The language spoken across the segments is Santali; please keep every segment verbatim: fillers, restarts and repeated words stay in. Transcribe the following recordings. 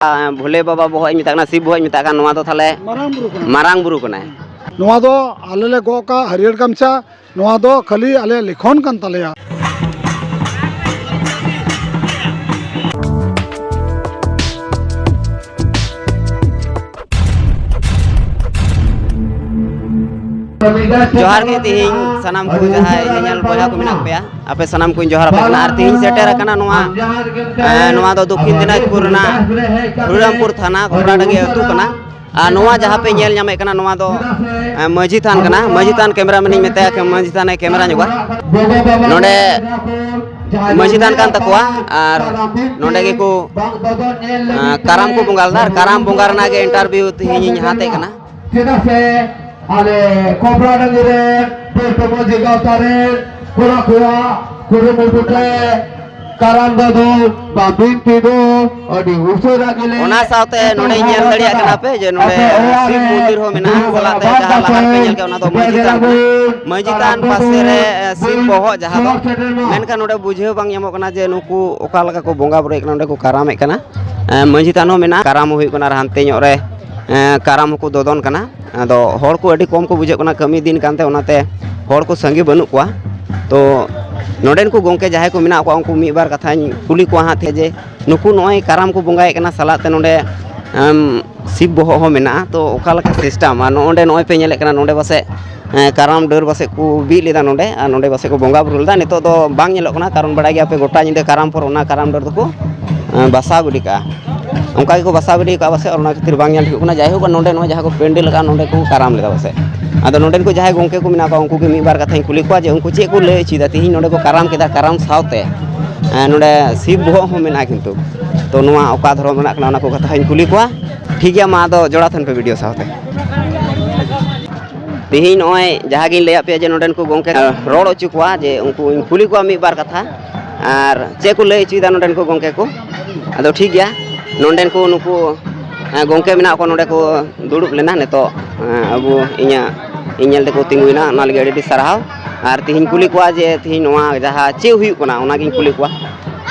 ᱵᱷᱳᱞᱮ ᱵᱟᱵᱟ ᱵᱚᱦᱚᱜ ᱤᱧ ᱢᱮᱛᱟᱜ ᱠᱟᱱᱟ, ᱥᱤᱵ ᱵᱚᱦᱚᱜ ᱤᱧ ᱢᱮᱛᱟᱜ ᱠᱟᱱᱟ, ᱱᱚᱣᱟ ᱫᱚ ᱛᱟᱦᱚᱞᱮ ᱢᱟᱨᱟᱝ ᱵᱩᱨᱩ ᱠᱟᱱᱟ᱾ ᱢᱟᱨᱟᱝ ᱵᱩᱨᱩ ᱠᱟᱱᱟᱭ᱾ ᱱᱚᱣᱟ ᱫᱚ ᱟᱞᱮ ᱞᱮ ᱜᱚᱜ ᱠᱟᱜ ᱦᱟᱹᱨᱭᱟᱹᱲ ᱜᱟᱢᱪᱷᱟ, ᱱᱚᱣᱟ ᱫᱚ ᱠᱷᱟᱹᱞᱤ ᱟᱞᱮᱭᱟᱜ ᱞᱤᱠᱷᱚᱱ ᱠᱟᱱ ᱛᱟᱞᱮᱭᱟ᱾ ᱡᱚᱦᱟᱨ ᱜᱮ ᱛᱤᱦᱤᱧ ᱥᱟᱱᱟᱢ ᱠᱚ ᱡᱟᱦᱟᱸᱭ ᱧᱮᱧᱮᱞ ᱵᱚᱭᱦᱟ ᱠᱚ ᱢᱮᱱᱟᱜ ᱯᱮᱭᱟ, ᱟᱯᱮ ᱥᱟᱱᱟᱢ ᱠᱚᱧ ᱡᱚᱦᱟᱨ ᱟᱯᱮ ᱠᱟᱱᱟ᱾ ᱟᱨ ᱛᱤᱦᱤᱧ ᱥᱮᱴᱮᱨ ᱟᱠᱟᱱᱟ ᱱᱚᱣᱟ, ᱮᱸ, ᱱᱚᱣᱟ ᱫᱚ ᱫᱚᱠᱠᱷᱤᱱ ᱫᱤᱱᱟᱡᱽᱯᱩᱨ ᱨᱮᱱᱟᱜ ᱦᱚᱨᱤᱨᱟᱢᱯᱩᱨ ᱛᱷᱟᱱᱟ ᱠᱷᱚᱯᱲᱟᱰᱟᱺᱜᱤ ᱟᱹᱛᱩ ᱠᱟᱱᱟ᱾ ᱟᱨ ᱱᱚᱣᱟ ᱡᱟᱦᱟᱸ ᱯᱮ ᱧᱮᱞ ᱧᱟᱢᱮᱫ ᱠᱟᱱᱟ, ᱱᱚᱣᱟ ᱫᱚ, ᱮᱸ, ᱢᱟᱹᱡᱷᱤ ᱛᱷᱟᱱ ᱠᱟᱱᱟ᱾ ᱢᱟᱹᱡᱷᱤ ᱛᱷᱟᱱ ᱠᱮᱢᱮᱨᱟ ᱢᱮᱱᱤᱧ ᱢᱮᱛᱟᱭᱟ, ᱠᱮ-, ᱢᱟᱹᱡᱷᱤ ᱛᱷᱟᱱᱮ ᱠᱮᱢᱮᱨᱟ ᱧᱚᱜᱟ᱾ ᱱᱚᱰᱮ ᱢᱟᱹᱡᱷᱤ ᱛᱷᱟᱱ ᱠᱟᱱ ᱛᱟᱠᱚᱣᱟ᱾ ᱟᱨ ᱱᱚᱰᱮ ᱜᱮᱠᱚ, ᱮᱸ, ᱠᱟᱨᱟᱢ ᱠᱚ ᱵᱚᱸᱜᱟ ᱞᱮᱫᱟ᱾ ᱟᱨ ᱠᱟᱨᱟᱢ ᱵᱚᱸᱜᱟ ᱨᱮᱱᱟᱜ ᱜᱮ ᱤᱱᱴᱟᱨᱵᱷᱤᱭᱩ ᱛᱤᱦᱤᱧ ᱤᱧ ᱦᱟᱛᱮᱫ ᱠᱟᱱᱟ᱾ ᱪᱮᱫᱟᱜ ᱥᱮ ᱟᱞᱮ ᱠᱷᱚᱯᱲᱟᱰᱟᱺᱜᱤ ᱨᱮ ᱵᱮᱞᱯᱟ ᱢᱟᱹᱡᱷᱤ ᱜᱟᱶᱛᱟ ᱨᱮ ᱠᱚᱲᱟ ᱠᱚᱣᱟᱜ ᱠᱩᱨᱩᱢᱩᱴᱩ ᱛᱮ ᱠᱟᱨᱟᱢ ᱫᱚ ᱫᱚ ᱵᱟ ᱵᱤᱱᱛᱤ ᱫᱚ ᱟᱹᱰᱤ ᱩᱥᱟᱹᱨᱟ ᱜᱮᱞᱮ ᱚᱱᱟ ᱥᱟᱶᱛᱮ ᱱᱚᱰᱮ ᱧᱮᱞ ᱫᱟᱲᱮᱭᱟᱜ ᱠᱟᱱᱟ ᱯᱮ ᱡᱮ ᱱᱚᱰᱮ ᱟᱯᱮ ᱚᱲᱟᱜ ᱥᱤᱵ ᱨᱮ ᱢᱚᱱᱫᱤᱨ ᱦᱚᱸ ᱢᱮᱱᱟᱜᱼᱟ, ᱥᱟᱞᱟᱜ ᱛᱮ ᱡᱟᱦᱟᱸ ᱞᱟᱦᱟ ᱨᱮᱯᱮ ᱧᱮᱞ ᱠᱮᱫ ᱚᱱᱟ ᱫᱚ ᱢᱟᱹᱡᱷᱤ ᱛᱷᱟᱱ ᱠᱟᱱᱟ᱾ ᱢᱟᱹᱡᱷᱤ ᱛᱷᱟᱱ ᱯᱟᱥᱮ ᱨᱮ, ᱮ, ᱥᱤᱵ ᱵᱚᱦᱚᱜ ᱡᱟᱦᱟᱸ ᱫᱚ, ᱢᱮᱱᱠᱷᱟᱱ ᱱᱚᱰᱮ ᱵᱩᱡᱷᱟᱹᱣ ᱵᱟᱝ ᱧᱟᱢᱚᱜ ᱠᱟᱱᱟ ᱡᱮ ᱱᱩᱠᱩ ᱚᱠᱟ ᱞᱮᱠᱟ ᱠᱚ ᱵᱚᱸᱜᱟ ᱵᱩᱨᱩᱭᱮᱫ ᱠᱟᱱᱟ, ᱱᱚᱰᱮ ᱠᱚ ᱠᱟᱨᱟᱢᱮᱫ ᱠᱟᱱᱟ᱾ ᱮ, ᱢᱟᱹᱡᱷᱤ ᱛᱷᱟᱱ ᱦᱚᱸ ᱢᱮᱱᱟᱜᱼᱟ, ᱠᱟᱨᱟᱢ ᱦᱚᱸ ᱦᱩᱭᱩᱜ ᱠᱟᱱᱟ, ᱟᱨ ᱦᱟᱱᱛᱮ ᱧᱚᱜ ᱨᱮ, ᱮ, ᱠᱟᱨᱟᱢ ᱦᱚᱸᱠᱚ ᱫᱚᱫᱚᱱ ᱠᱟᱱᱟ᱾ ᱟᱫᱚ ᱦᱚᱲ ᱠᱚ ᱟᱹᱰᱤ ᱠᱚᱢ ᱠᱚ ᱵᱩᱡᱷᱟᱹᱜ ᱠᱟᱱᱟ, ᱠᱟᱹᱢᱤ ᱫᱤᱱ ᱠᱟᱱᱛᱮ, ᱚᱱᱟᱛᱮ ᱦᱚᱲ ᱠᱚ ᱥᱟᱸᱜᱮ ᱵᱟᱹᱱᱩᱜ ᱠᱚᱣᱟ᱾ ᱛᱚ ᱱᱚᱰᱮᱱ ᱠᱚ ᱜᱚᱢᱠᱮ ᱡᱟᱦᱟᱸᱭ ᱠᱚ ᱢᱮᱱᱟᱜ ᱠᱚᱣᱟ, ᱩᱱᱠᱩ ᱢᱤᱫ ᱵᱟᱨ ᱠᱟᱛᱷᱟᱧ ᱠᱩᱞᱤ ᱠᱚᱣᱟ ᱦᱟᱸᱜ ᱛᱮ ᱡᱮ ᱱᱩᱠᱩ ᱱᱚᱜᱼᱚᱭ ᱠᱟᱨᱟᱢ ᱠᱚ ᱵᱚᱸᱜᱟᱭᱮᱫ ᱠᱟᱱᱟ, ᱥᱟᱞᱟᱜ ᱛᱮ ᱱᱚᱰᱮ, ᱮᱢ, ᱥᱤᱵ ᱵᱚᱦᱚᱜ ᱦᱚᱸ ᱢᱮᱱᱟᱜᱼᱟ᱾ ᱛᱚ ᱚᱠᱟ ᱞᱮᱠᱟ ᱥᱤᱥᱴᱮᱢ? ᱟᱨ ᱱᱚᱜᱼᱚ ᱱᱚᱰᱮ ᱱᱚᱜᱼᱚᱭ ᱯᱮ ᱧᱮᱞᱮᱫ ᱠᱟᱱᱟ, ᱱᱚᱰᱮ ᱯᱟᱥᱮᱡ, ᱮᱸ, ᱠᱟᱨᱟᱢ ᱰᱟᱹᱨ ᱯᱟᱥᱮᱡ ᱠᱚ ᱵᱤᱫ ᱞᱮᱫᱟ ᱱᱚᱰᱮ, ᱟᱨ ᱱᱚᱰᱮ ᱯᱟᱥᱮᱡ ᱠᱚ ᱵᱚᱸᱜᱟ ᱵᱩᱨᱩ ᱞᱮᱫᱟ᱾ ᱱᱤᱛᱚᱜ ᱫᱚ ᱵᱟᱝ ᱧᱮᱞᱚᱜ ᱠᱟᱱᱟ, ᱠᱟᱨᱚᱱ ᱵᱟᱲᱟᱭ ᱜᱮᱭᱟ ᱯᱮ ᱜᱚᱴᱟ ᱧᱤᱫᱟᱹ ᱠᱟᱨᱟᱢ ᱯᱚᱨ ᱚᱱᱟ ᱠᱟᱨᱟᱢ ᱰᱟᱹᱨ ᱫᱚᱠᱚ, ᱮᱸ, ᱵᱟᱥᱟᱣ ᱜᱤᱰᱤ ᱠᱟᱜᱼᱟ᱾ ᱚᱱᱠᱟ ᱜᱮᱠᱚ ᱵᱟᱥᱟᱣ ᱜᱤᱰᱤ ᱠᱟᱜᱼᱟ ᱯᱟᱥᱮᱡ, ᱟᱨ ᱚᱱᱟ ᱠᱷᱟᱹᱛᱤᱨ ᱵᱟᱝ ᱧᱮᱞ ᱴᱷᱤᱠᱚᱜ ᱠᱟᱱᱟ᱾ ᱡᱟᱭᱦᱳᱠ, ᱱᱚᱰᱮ ᱱᱚᱜᱼᱚᱭ ᱡᱟᱦᱟᱸ ᱠᱚ ᱯᱮᱱᱰᱮᱞ ᱟᱠᱟᱫᱼᱟ, ᱱᱚᱰᱮ ᱠᱚ ᱠᱟᱨᱟᱢ ᱞᱮᱫᱟ ᱯᱟᱥᱮᱡ᱾ ᱟᱫᱚ ᱱᱚᱰᱮᱱ ᱠᱚ ᱡᱟᱦᱟᱸᱭ ᱜᱚᱢᱠᱮ ᱠᱚ ᱢᱮᱱᱟᱜ ᱠᱚᱣᱟ, ᱩᱱᱠᱩ ᱜᱮ ᱢᱤᱫ ᱵᱟᱨ ᱠᱟᱛᱷᱟᱧ ᱠᱩᱞᱤ ᱠᱚᱣᱟ ᱡᱮ ᱩᱱᱠᱩ ᱪᱮᱫ ᱠᱚ ᱞᱟᱹᱭ ᱦᱚᱪᱚᱭᱮᱫᱟ᱾ ᱛᱤᱦᱤᱧ ᱱᱚᱰᱮ ᱠᱚ ᱠᱟᱨᱟᱢ ᱠᱮᱫᱟ, ᱠᱟᱨᱟᱢ ᱥᱟᱶᱛᱮ, ᱮᱸ, ᱱᱚᱰᱮ ᱥᱤᱵ ᱵᱚᱦᱚᱜ ᱦᱚᱸ ᱢᱮᱱᱟᱜᱼᱟ, ᱠᱤᱱᱛᱩ ᱛᱚ ᱱᱚᱣᱟ ᱚᱠᱟ ᱫᱷᱚᱨᱚᱢ ᱨᱮᱱᱟᱜ ᱠᱟᱱᱟ, ᱚᱱᱟ ᱠᱚ ᱠᱟᱛᱷᱟ ᱦᱚᱧ ᱠᱩᱞᱤ ᱠᱚᱣᱟ᱾ ᱴᱷᱤᱠ ᱜᱮᱭᱟ, ᱢᱟ ᱟᱫᱚ ᱡᱚᱲᱟᱣ ᱛᱟᱦᱮᱱ ᱯᱮ ᱵᱷᱤᱰᱤᱭᱳ ᱥᱟᱶᱛᱮ᱾ ᱛᱤᱦᱤᱧ ᱱᱚᱜᱼᱚᱭ ᱡᱟᱦᱟᱸ ᱜᱤᱧ ᱞᱟᱹᱭᱟᱫ ᱯᱮᱭᱟ ᱡᱮ ᱱᱚᱰᱮᱱ ᱠᱚ ᱜᱚᱢᱠᱮ, ᱮᱸ, ᱨᱚᱲ ᱦᱚᱪᱚ ᱠᱚᱣᱟ, ᱡᱮ ᱩᱱᱠᱩᱧ ᱠᱩᱞᱤ ᱠᱚᱣᱟ ᱢᱤᱫ ᱵᱟᱨ ᱠᱟᱛᱷᱟ, ᱟᱨ ᱪᱮᱫ ᱠᱚ ᱞᱟᱹᱭ ᱦᱚᱪᱚᱭᱮᱫᱟ ᱱᱚᱰᱮᱱ ᱠᱚ ᱜᱚᱢᱠᱮ ᱠᱚ᱾ ᱟᱫᱚ ᱴᱷᱤᱠ ᱜᱮᱭᱟ, ᱱᱚᱰᱮᱱ ᱠᱚ ᱱᱩᱠᱩ, ᱮᱸ, ᱜᱚᱢᱠᱮ ᱢᱮᱱᱟᱜ ᱠᱚᱣᱟ, ᱱᱚᱰᱮ ᱠᱚ ᱫᱩᱲᱩᱵ ᱞᱮᱱᱟ᱾ ᱱᱤᱛᱚᱜ, ᱮᱸ, ᱟᱵᱚ ᱤᱧᱟᱹᱜ, ᱤᱧ ᱧᱮᱞ ᱛᱮᱠᱚ ᱛᱤᱸᱜᱩᱭᱮᱱᱟ, ᱚᱱᱟ ᱞᱟᱹᱜᱤᱫ ᱟᱹᱰᱤ ᱟᱹᱰᱤ ᱥᱟᱨᱦᱟᱣ᱾ ᱟᱨ ᱛᱤᱦᱤᱧ ᱠᱩᱞᱤ ᱠᱚᱣᱟ ᱡᱮ ᱛᱤᱦᱤᱧ ᱱᱚᱣᱟ ᱡᱟᱦᱟᱸ ᱪᱮᱫ ᱦᱩᱭᱩᱜ ᱠᱟᱱᱟ, ᱚᱱᱟᱜᱤᱧ ᱠᱩᱞᱤ ᱠᱚᱣᱟ᱾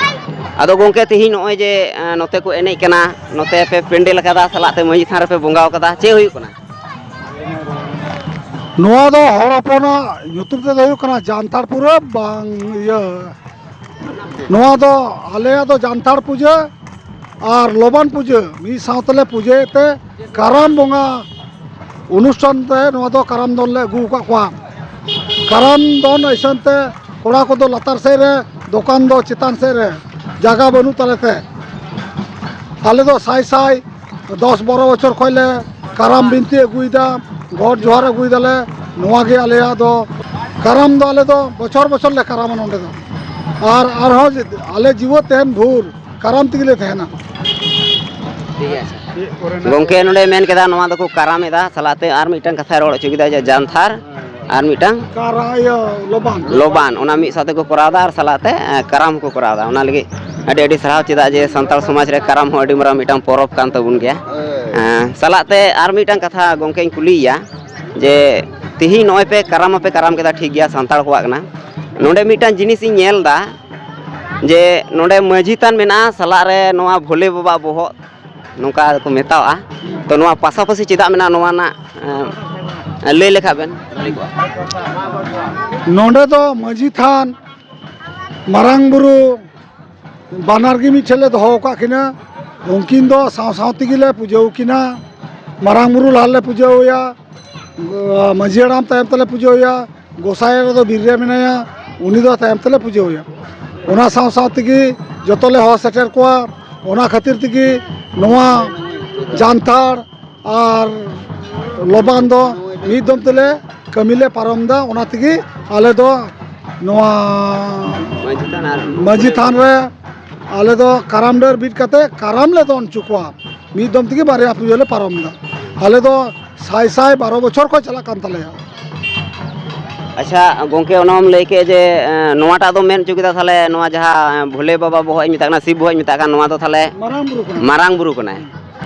ᱟᱫᱚ ᱜᱚᱢᱠᱮ, ᱛᱤᱦᱤᱧ ᱱᱚᱜᱼᱚᱭ ᱡᱮ ᱮᱸ, ᱱᱚᱛᱮ ᱠᱚ ᱮᱱᱮᱡ ᱠᱟᱱᱟ, ᱱᱚᱛᱮ ᱯᱮ ᱯᱮᱱᱰᱮᱞ ᱟᱠᱟᱫᱟ, ᱥᱟᱞᱟᱜ ᱛᱮ ᱢᱟᱹᱡᱷᱤ ᱛᱷᱟᱱ ᱨᱮᱯᱮ ᱵᱚᱸᱜᱟ ᱟᱠᱟᱫᱟ, ᱪᱮᱫ ᱦᱩᱭᱩᱜ ᱠᱟᱱᱟ? ᱱᱚᱣᱟ ᱫᱚ ᱦᱚᱲ ᱦᱚᱯᱚᱱᱟᱜ ᱧᱩᱛᱩᱢ ᱛᱮᱫᱚ ᱦᱩᱭᱩᱜ ᱠᱟᱱᱟ ᱡᱟᱱᱛᱷᱟᱲ ᱯᱩᱨᱟᱹ ᱵᱟᱝ ᱤᱭᱟᱹ᱾ ᱱᱚᱣᱟ ᱫᱚ ᱟᱞᱮᱭᱟᱜ ᱫᱚ ᱡᱟᱱᱛᱷᱟᱲ ᱯᱩᱡᱟᱹ ᱟᱨ ᱞᱚᱵᱟᱱ ᱯᱩᱡᱟᱹ ᱢᱤᱫ ᱥᱟᱶ ᱛᱮᱞᱮ ᱯᱩᱡᱟᱹᱭᱮᱫ ᱛᱮ ᱠᱟᱨᱟᱢ ᱵᱚᱸᱜᱟ ᱚᱱᱩᱥᱴᱷᱟᱱ ᱛᱮ ᱱᱚᱣᱟ ᱫᱚ ᱠᱟᱨᱟᱢ ᱫᱚᱞ ᱞᱮ ᱟᱹᱜᱩ ᱟᱠᱟᱫ ᱠᱚᱣᱟ᱾ ᱠᱟᱨᱟᱢ ᱫᱚᱱ ᱮᱭᱥᱟᱱ ᱛᱮ ᱠᱚᱲᱟ ᱠᱚᱫᱚ ᱞᱟᱛᱟᱨ ᱥᱮᱫ ᱨᱮ, ᱫᱚᱠᱟᱱ ᱫᱚ ᱪᱮᱛᱟᱱ ᱥᱮᱫ ᱨᱮ, ᱡᱟᱭᱜᱟ ᱵᱟᱹᱱᱩᱜ ᱛᱟᱞᱮ ᱛᱮ ᱟᱞᱮ ᱫᱚ ᱥᱟᱭ ᱥᱟᱭ ᱫᱚᱥ ᱵᱟᱨᱚ ᱵᱚᱪᱷᱚᱨ ᱠᱷᱚᱱ ᱞᱮ ᱠᱟᱨᱟᱢ ᱵᱤᱱᱛᱤ ᱟᱹᱜᱩᱭᱮᱫᱟ, ᱜᱚᱰ ᱡᱚᱦᱟᱨ ᱟᱹᱜᱩᱭᱮᱫᱟᱞᱮ᱾ ᱱᱚᱣᱟ ᱜᱮ ᱟᱞᱮᱭᱟᱜ ᱫᱚ ᱠᱟᱨᱟᱢ ᱫᱚ, ᱟᱞᱮ ᱫᱚ ᱵᱚᱪᱷᱚᱨ ᱵᱚᱪᱷᱚᱨ ᱞᱮ ᱠᱟᱨᱟᱢᱟ ᱱᱚᱸᱰᱮ ᱫᱚ᱾ ᱟᱨ ᱟᱨᱦᱚᱸ ᱟᱞᱮ ᱡᱤᱣᱮᱫ ᱛᱟᱦᱮᱱ ᱵᱷᱳᱨ ᱠᱟᱨᱟᱢ ᱛᱮᱜᱮ ᱞᱮ ᱛᱟᱦᱮᱱᱟ᱾ ᱴᱷᱤᱠ ᱟᱪᱷᱮ᱾ ᱜᱚᱢᱠᱮ ᱱᱚᱰᱮ ᱢᱮᱱ ᱠᱮᱫᱟ ᱱᱚᱣᱟ ᱫᱚᱠᱚ ᱠᱟᱨᱟᱢ ᱮᱫᱟ, ᱥᱟᱞᱟᱜ ᱛᱮ ᱟᱨ ᱢᱤᱫᱴᱟᱝ ᱠᱟᱛᱷᱟᱭ ᱨᱚᱲ ᱦᱚᱪᱚ ᱠᱮᱫᱟ ᱡᱮ ᱡᱟᱱᱛᱷᱟᱨ ᱟᱨ ᱢᱤᱫᱴᱟᱝ ᱠᱟᱨᱟ-, ᱤᱭᱟᱹ, ᱞᱚᱵᱟᱱ᱾ ᱞᱚᱵᱟᱱ, ᱚᱱᱟ ᱢᱤᱫ ᱥᱟᱶ ᱛᱮᱠᱚ ᱠᱚᱨᱟᱣ ᱮᱫᱟ ᱟᱨ ᱥᱟᱞᱟᱜ ᱛᱮ, ᱮ, ᱠᱟᱨᱟᱢ ᱦᱚᱸᱠᱚ ᱠᱚᱨᱟᱣ ᱮᱫᱟ᱾ ᱚᱱᱟ ᱞᱟᱹᱜᱤᱫ ᱟᱹᱰᱤ ᱟᱹᱰᱤ ᱥᱟᱨᱦᱟᱣ, ᱪᱮᱫᱟᱜ ᱡᱮ ᱥᱟᱱᱛᱟᱲ ᱥᱚᱢᱟᱡᱽ ᱨᱮ ᱠᱟᱨᱟᱢ ᱦᱚᱸ ᱟᱹᱰᱤ ᱢᱟᱨᱟᱝ ᱢᱤᱫᱴᱟᱝ ᱯᱚᱨᱚᱵᱽ ᱠᱟᱱ ᱛᱟᱵᱚᱱ ᱜᱮᱭᱟ᱾ ᱦᱮᱸ, ᱥᱟᱞᱟᱜ ᱛᱮ ᱟᱨ ᱢᱤᱫᱴᱟᱝ ᱠᱟᱛᱷᱟ ᱜᱚᱢᱠᱮᱧ ᱠᱩᱞᱤᱭᱮᱭᱟ ᱡᱮ ᱛᱤᱦᱤᱧ ᱱᱚᱜᱼᱚᱭ ᱯᱮ ᱠᱟᱨᱟᱢ ᱢᱟᱯᱮ ᱠᱟᱨᱟᱢ ᱠᱮᱫᱟ, ᱴᱷᱤᱠ ᱜᱮᱭᱟ, ᱥᱟᱱᱛᱟᱲ ᱠᱚᱣᱟᱜ ᱠᱟᱱᱟ᱾ ᱱᱚᱰᱮ ᱢᱤᱫᱴᱟᱝ ᱡᱤᱱᱤᱥ ᱤᱧ ᱧᱮᱞ ᱮᱫᱟ ᱡᱮ ᱱᱚᱰᱮ ᱢᱟᱹᱡᱷᱤ ᱛᱷᱟᱱ ᱢᱮᱱᱟᱜᱼᱟ, ᱥᱟᱞᱟᱜ ᱨᱮ ᱱᱚᱣᱟ ᱵᱷᱳᱞᱮ ᱵᱟᱵᱟ ᱵᱚᱦᱚᱜ ᱱᱚᱝᱠᱟ ᱠᱚ ᱢᱮᱛᱟᱣᱟᱜᱼᱟ᱾ ᱛᱚ ᱱᱚᱣᱟ ᱯᱟᱥᱟᱯᱟᱥᱤ ᱪᱮᱫᱟᱜ ᱢᱮᱱᱟᱜᱼᱟ, ᱱᱚᱣᱟ ᱨᱮᱱᱟᱜ, ᱮᱸ, ᱞᱟᱹᱭ ᱞᱮᱠᱷᱟᱡ ᱵᱮᱱ ᱵᱷᱟᱹᱞᱤ ᱠᱚᱜᱼᱟ᱾ ᱱᱚᱰᱮ ᱫᱚ ᱢᱟᱹᱡᱷᱤ ᱛᱷᱟᱱ, ᱢᱟᱨᱟᱝ ᱵᱩᱨᱩ, ᱵᱟᱱᱟᱨ ᱜᱮ ᱢᱤᱫ ᱴᱷᱮᱱ ᱞᱮ ᱫᱚᱦᱚ ᱟᱠᱟᱫ ᱠᱤᱱᱟ᱾ ᱩᱱᱠᱤᱱ ᱫᱚ ᱥᱟᱶ ᱥᱟᱶ ᱛᱮᱜᱮ ᱞᱮ ᱯᱩᱡᱟᱹ ᱟᱹᱠᱤᱱᱟ᱾ ᱢᱟᱨᱟᱝ ᱵᱩᱨᱩ ᱞᱟᱦᱟ ᱨᱮᱞᱮ ᱯᱩᱡᱟᱹ ᱟᱭᱟ, ᱢᱟᱹᱡᱷᱤ ᱦᱟᱲᱟᱢ ᱛᱟᱭᱚᱢ ᱛᱮᱞᱮ ᱯᱩᱡᱟᱹ ᱟᱭᱟ, ᱜᱚᱸᱥᱟᱭ ᱨᱮᱫᱚ ᱵᱤᱨ ᱨᱮ ᱢᱮᱱᱟᱭᱟ, ᱩᱱᱤ ᱫᱚ ᱛᱟᱭᱚᱢ ᱛᱮᱞᱮ ᱯᱩᱡᱟᱹ ᱟᱭᱟ᱾ ᱚᱱᱟ ᱥᱟᱶ ᱥᱟᱶ ᱛᱮᱜᱮ ᱡᱚᱛᱚ ᱞᱮ ᱦᱚᱦᱚ ᱥᱮᱴᱮᱨ ᱠᱚᱣᱟ᱾ ᱚᱱᱟ ᱠᱷᱟᱹᱛᱤᱨ ᱛᱮᱜᱮ ᱱᱚᱣᱟ ᱡᱟᱱᱛᱷᱟᱲ ᱟᱨ ᱞᱚᱵᱟᱱ ᱫᱚ ᱢᱤᱫ ᱫᱚᱢ ᱛᱮᱞᱮ ᱠᱟᱹᱢᱤ ᱞᱮ ᱯᱟᱨᱚᱢ ᱮᱫᱟ᱾ ᱚᱱᱟ ᱛᱮᱜᱮ ᱟᱞᱮ ᱫᱚ ᱱᱚᱣᱟ ᱢᱟᱹᱡᱷᱤ ᱛᱷᱟᱱ ᱟᱨ ᱢᱟᱹᱡᱷᱤ ᱛᱷᱟᱱ ᱨᱮ ᱟᱞᱮ ᱫᱚ ᱠᱟᱨᱟᱢ ᱰᱟᱹᱨ ᱵᱤᱫ ᱠᱟᱛᱮ ᱠᱟᱨᱟᱢ ᱞᱮ ᱫᱚᱱ ᱦᱚᱪᱚ ᱠᱚᱣᱟ᱾ ᱢᱤᱫ ᱫᱚᱢ ᱛᱮᱜᱮ ᱵᱟᱨᱭᱟ ᱯᱩᱡᱟᱹ ᱞᱮ ᱯᱟᱨᱚᱢ ᱮᱫᱟ᱾ ᱟᱞᱮ ᱫᱚ ᱥᱟᱭ ᱥᱟᱭ ᱵᱟᱨᱚ ᱵᱚᱪᱷᱚᱨ ᱠᱷᱚᱱ ᱪᱟᱞᱟᱜ ᱠᱟᱱ ᱛᱟᱞᱮᱭᱟ᱾ ᱟᱪᱪᱷᱟ ᱜᱚᱢᱠᱮ, ᱚᱱᱟᱢ ᱞᱟᱹᱭ ᱠᱮᱫ ᱡᱮ, ᱮᱸ, ᱱᱚᱣᱟᱴᱟᱜ ᱫᱚ ᱢᱮᱱ ᱦᱚᱪᱚ ᱠᱮᱫᱟ, ᱛᱟᱦᱞᱮ ᱱᱚᱣᱟ ᱡᱟᱦᱟᱸ, ᱮᱸ, ᱵᱷᱳᱞᱮ ᱵᱟᱵᱟ ᱵᱚᱦᱚᱜ ᱤᱧ ᱢᱮᱛᱟᱜ ᱠᱟᱱᱟ, ᱥᱤᱵ ᱵᱚᱦᱚᱜ ᱤᱧ ᱢᱮᱛᱟᱜ ᱠᱟᱱᱟ, ᱱᱚᱣᱟ ᱫᱚ ᱛᱟᱦᱞᱮ ᱢᱟᱨᱟᱝ ᱵᱩᱨᱩ ᱠᱟᱱᱟ᱾ ᱢᱟᱨᱟᱝ ᱵᱩᱨᱩ ᱠᱟᱱᱟᱭ᱾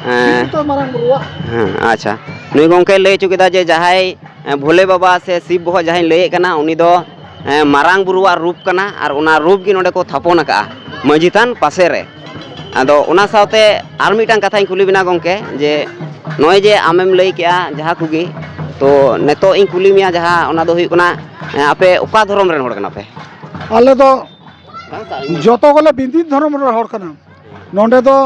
ᱦᱮᱸ᱾ ᱵᱤᱥᱤ ᱛᱚ ᱢᱟᱨᱟᱝ ᱵᱩᱨᱩᱣᱟᱜ᱾ ᱦᱮᱸ, ᱟᱪᱪᱷᱟ᱾ ᱱᱩᱭ ᱜᱚᱢᱠᱮ ᱞᱟᱹᱭ ᱦᱚᱪᱚ ᱠᱮᱫᱟ ᱡᱮ ᱡᱟᱦᱟᱸᱭ, ᱮᱸ, ᱵᱷᱳᱞᱮ ᱵᱟᱵᱟ ᱥᱮ ᱥᱤᱵ ᱵᱚᱦᱚᱜ ᱡᱟᱦᱟᱸᱧ ᱞᱟᱹᱭᱮᱫ ᱠᱟᱱᱟ, ᱩᱱᱤ ᱫᱚ, ᱮᱸ, ᱢᱟᱨᱟᱝ ᱵᱩᱨᱩᱣᱟᱜ ᱨᱩᱯ ᱠᱟᱱᱟ ᱟᱨ ᱚᱱᱟ ᱨᱩᱯ ᱜᱮ ᱱᱚᱰᱮ ᱠᱚ ᱛᱷᱟᱯᱚᱱ ᱟᱠᱟᱜᱼᱟ᱾ ᱢᱟᱹᱡᱷᱤ ᱛᱷᱟᱱ ᱯᱟᱥᱮ ᱨᱮ᱾ ᱟᱫᱚ ᱚᱱᱟ ᱥᱟᱶᱛᱮ ᱟᱨ ᱢᱤᱫᱴᱟᱝ ᱠᱟᱛᱷᱟᱧ ᱠᱩᱞᱤ ᱵᱮᱱᱟ ᱜᱚᱢᱠᱮ, ᱡᱮ ᱱᱚᱜᱼᱚᱭ ᱡᱮ ᱟᱢᱮᱢ ᱞᱟᱹᱭ ᱠᱮᱜᱼᱟ ᱡᱟᱦᱟᱸ ᱠᱚᱜᱮ, ᱛᱚ ᱱᱤᱛᱚᱜ ᱤᱧ ᱠᱩᱞᱤ ᱢᱮᱭᱟ ᱡᱟᱦᱟᱸ, ᱚᱱᱟ ᱫᱚ ᱦᱩᱭᱩᱜ ᱠᱟᱱᱟ, ᱮᱸ, ᱟᱯᱮ ᱚᱠᱟ ᱫᱷᱚᱨᱚᱢ ᱨᱮᱱ ᱦᱚᱲ ᱠᱟᱱᱟ ᱯᱮ? ᱟᱞᱮ ᱫᱚ ᱡᱚᱛᱚ ᱜᱮᱞᱮ ᱵᱤᱱᱫᱤᱱ ᱫᱷᱚᱨᱚᱢ ᱨᱮᱱ ᱦᱚᱲ ᱠᱟᱱᱟ᱾ ᱱᱚᱰᱮ ᱫᱚ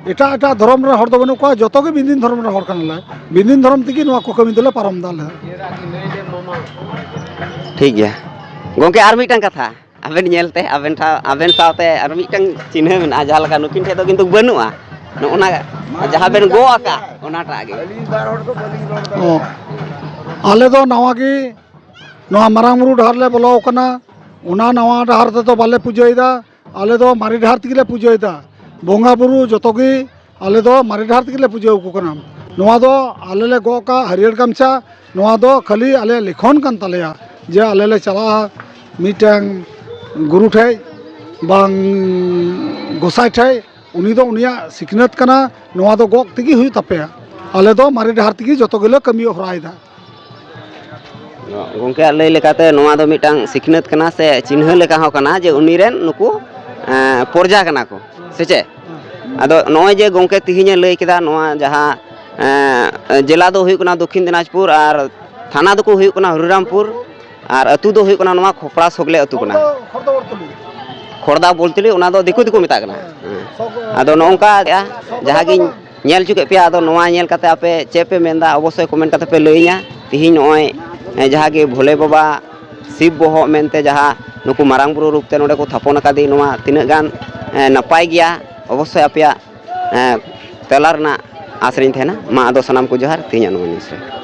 ᱮᱴᱟᱜ ᱮᱴᱟᱜ ᱫᱷᱚᱨᱚᱢ ᱨᱮᱱ ᱦᱚᱲ ᱫᱚ ᱵᱟᱹᱱᱩᱜ ᱠᱚᱣᱟ, ᱡᱚᱛᱚ ᱜᱮ ᱵᱤᱱᱫᱤᱱ ᱫᱷᱚᱨᱚᱢ ᱨᱮᱱ ᱦᱚᱲ ᱠᱟᱱᱟᱞᱮ᱾ ᱵᱤᱱᱫᱤᱱ ᱫᱷᱚᱨᱚᱢ ᱛᱮᱜᱮ ᱱᱚᱣᱟ ᱠᱚ ᱠᱟᱹᱢᱤ ᱫᱚᱞᱮ ᱯᱟᱨᱚᱢ ᱮᱫᱟ ᱟᱞᱮ᱾ ᱴᱷᱤᱠ ᱜᱮᱭᱟ ᱜᱚᱢᱠᱮ, ᱟᱨ ᱢᱤᱫᱴᱟᱝ ᱠᱟᱛᱷᱟ, ᱟᱵᱮᱱ ᱧᱮᱞᱛᱮ ᱟᱵᱮᱱ ᱴᱷᱟ-, ᱟᱵᱮᱱ ᱥᱟᱶᱛᱮ ᱟᱨ ᱢᱤᱫᱴᱟᱝ ᱪᱤᱱᱦᱟᱹ ᱢᱮᱱᱟᱜᱼᱟ, ᱡᱟᱦᱟᱸ ᱞᱮᱠᱟ ᱱᱩᱠᱤᱱ ᱴᱷᱮᱱ ᱫᱚ ᱠᱤᱱᱛᱩ ᱵᱟᱹᱱᱩᱜᱼᱟ, ᱱᱚᱜᱼᱚ ᱱᱟ ᱡᱟᱦᱟᱸ ᱵᱮᱱ ᱜᱚᱜ ᱟᱠᱟᱫ ᱚᱱᱟᱴᱟᱜ ᱜᱮ᱾ ᱚ, ᱟᱞᱮ ᱫᱚ ᱱᱟᱣᱟ ᱜᱮ ᱱᱚᱣᱟ ᱢᱟᱨᱟᱝ ᱵᱩᱨᱩ ᱰᱟᱦᱟᱨ ᱞᱮ ᱵᱚᱞᱚ ᱟᱠᱟᱱᱟ, ᱚᱱᱟ ᱱᱟᱣᱟ ᱰᱟᱦᱟᱨ ᱛᱮᱫᱚ ᱵᱟᱞᱮ ᱯᱩᱡᱟᱹᱭᱮᱫᱟ᱾ ᱟᱞᱮ ᱫᱚ ᱢᱟᱨᱮ ᱰᱟᱦᱟᱨ ᱛᱮᱜᱮ ᱞᱮ ᱯᱩᱡᱟᱹᱭᱮᱫᱟ᱾ ᱵᱚᱸᱜᱟ ᱵᱩᱨᱩ ᱡᱚᱛᱚ ᱜᱮ ᱟᱞᱮ ᱫᱚ ᱢᱟᱨᱮ ᱰᱟᱦᱟᱨ ᱛᱮᱜᱮ ᱞᱮ ᱯᱩᱡᱟᱹ ᱟᱠᱚ ᱠᱟᱱᱟ᱾ ᱱᱚᱣᱟ ᱫᱚ ᱟᱞᱮ ᱞᱮ ᱜᱚᱜ ᱠᱟᱜ ᱦᱟᱹᱨᱭᱟᱹᱲ ᱜᱟᱢᱪᱷᱟ, ᱱᱚᱣᱟ ᱫᱚ ᱠᱷᱟᱹᱞᱤ ᱟᱞᱮᱭᱟᱜ ᱞᱤᱠᱷᱚᱱ ᱠᱟᱱ ᱛᱟᱞᱮᱭᱟ ᱡᱮ ᱟᱞᱮ ᱞᱮ ᱪᱟᱞᱟᱜᱼᱟ ᱢᱤᱫᱴᱟᱝ ᱜᱩᱨᱩ ᱴᱷᱮᱡ ᱵᱟᱝ ᱜᱚᱸᱥᱟᱭ ᱴᱷᱮᱡ, ᱩᱱᱤ ᱫᱚ ᱩᱱᱤᱭᱟᱜ ᱥᱤᱠᱷᱱᱟᱹᱛ ᱠᱟᱱᱟ, ᱱᱚᱣᱟ ᱫᱚ ᱜᱚᱜ ᱛᱮᱜᱮ ᱦᱩᱭᱩᱜ ᱛᱟᱯᱮᱭᱟ᱾ ᱟᱞᱮ ᱫᱚ ᱢᱟᱨᱮ ᱰᱟᱦᱟᱨ ᱛᱮᱜᱮ ᱡᱚᱛᱚ ᱜᱮᱞᱮ ᱠᱟᱹᱢᱤ ᱦᱚᱨᱟᱭᱮᱫᱟ᱾ ᱜᱚᱢᱠᱮᱭᱟᱜ ᱞᱟᱹᱭ ᱞᱮᱠᱟᱛᱮ ᱱᱚᱣᱟ ᱫᱚ ᱢᱤᱫᱴᱟᱝ ᱥᱤᱠᱷᱱᱟᱹᱛ ᱠᱟᱱᱟ ᱥᱮ ᱪᱤᱱᱦᱟᱹ ᱞᱮᱠᱟ ᱦᱚᱸ ᱠᱟᱱᱟ ᱡᱮ ᱩᱱᱤ ᱨᱮᱱ ᱱᱩᱠᱩ, ᱮᱸ, ᱯᱚᱨᱡᱟ ᱠᱟᱱᱟ ᱠᱚ, ᱥᱮ ᱪᱮᱫ? ᱟᱫᱚ ᱱᱚᱜᱼᱚᱭ ᱡᱮ ᱜᱚᱢᱠᱮ ᱛᱤᱦᱤᱧᱮ ᱞᱟᱹᱭ ᱠᱮᱫᱟ ᱱᱚᱣᱟ ᱡᱟᱦᱟᱸ, ᱮᱸ, ᱡᱮᱞᱟ ᱫᱚ ᱦᱩᱭᱩᱜ ᱠᱟᱱᱟ ᱫᱚᱠᱠᱷᱤᱱ ᱫᱤᱱᱟᱡᱽᱯᱩᱨ ᱟᱨ ᱛᱷᱟᱱᱟ ᱫᱚᱠᱚ ᱦᱩᱭᱩᱜ ᱠᱟᱱᱟ ᱦᱚᱨᱤᱨᱟᱢᱯᱩᱨ ᱟᱨ ᱟᱹᱛᱩ ᱫᱚ ᱦᱩᱭᱩᱜ ᱠᱟᱱᱟ ᱱᱚᱣᱟ ᱠᱷᱚᱯᱲᱟ ᱥᱚᱜᱽᱞᱮ ᱟᱹᱛᱩ ᱠᱟᱱᱟ᱾ ᱠᱷᱚᱲᱫᱟ ᱵᱚᱞᱛᱮᱞᱤ ᱚᱱᱟ ᱫᱚ ᱫᱤᱠᱩ ᱫᱚᱠᱚ ᱢᱮᱛᱟᱜ ᱠᱟᱱᱟ᱾ ᱦᱮᱸ᱾ ᱟᱫᱚ ᱱᱚᱜᱼᱚ ᱱᱚᱝᱠᱟ ᱡᱟᱦᱟᱸ ᱜᱤᱧ ᱧᱮᱞ ᱦᱚᱪᱚ ᱠᱮᱫ ᱯᱮᱭᱟ, ᱟᱫᱚ ᱱᱚᱣᱟ ᱧᱮᱞ ᱠᱟᱛᱮ ᱟᱯᱮ ᱪᱮᱫ ᱯᱮ ᱢᱮᱱᱫᱟ ᱚᱵᱚᱥᱥᱳᱭ ᱠᱚᱢᱮᱱᱴ ᱠᱟᱛᱮ ᱯᱮ ᱞᱟᱹᱭᱟᱹᱧᱟ᱾ ᱛᱤᱦᱤᱧ ᱱᱚᱜᱼᱚᱭ, ᱮ, ᱡᱟᱦᱟᱸ ᱜᱮ ᱵᱷᱳᱞᱮ ᱵᱟᱵᱟ ᱥᱤᱵ ᱵᱚᱦᱚᱜ ᱢᱮᱱᱛᱮ ᱡᱟᱦᱟᱸ ᱱᱩᱠᱩ ᱢᱟᱨᱟᱝ ᱵᱩᱨᱩ ᱨᱩᱯ ᱛᱮ ᱱᱚᱰᱮ ᱠᱚ ᱛᱷᱟᱯᱚᱱ ᱟᱠᱟᱫᱮ, ᱱᱚᱣᱟ ᱛᱤᱱᱟᱹᱜ ᱜᱟᱱ, ᱮ, ᱱᱟᱯᱟᱭ ᱜᱮᱭᱟ, ᱚᱵᱚᱥᱥᱳᱭ ᱟᱯᱮᱭᱟᱜ, ᱮ, ᱛᱮᱞᱟ ᱨᱮᱱᱟᱜ ᱟᱥ ᱨᱤᱧ ᱛᱟᱦᱮᱱᱟ᱾ ᱢᱟ ᱟᱫᱚ ᱥᱟᱱᱟᱢ ᱠᱚ ᱡᱚᱦᱟᱨ, ᱛᱮᱦᱮᱧᱟᱜ ᱱᱚᱣᱟ ᱱᱤᱭᱩᱡᱽ ᱨᱮ᱾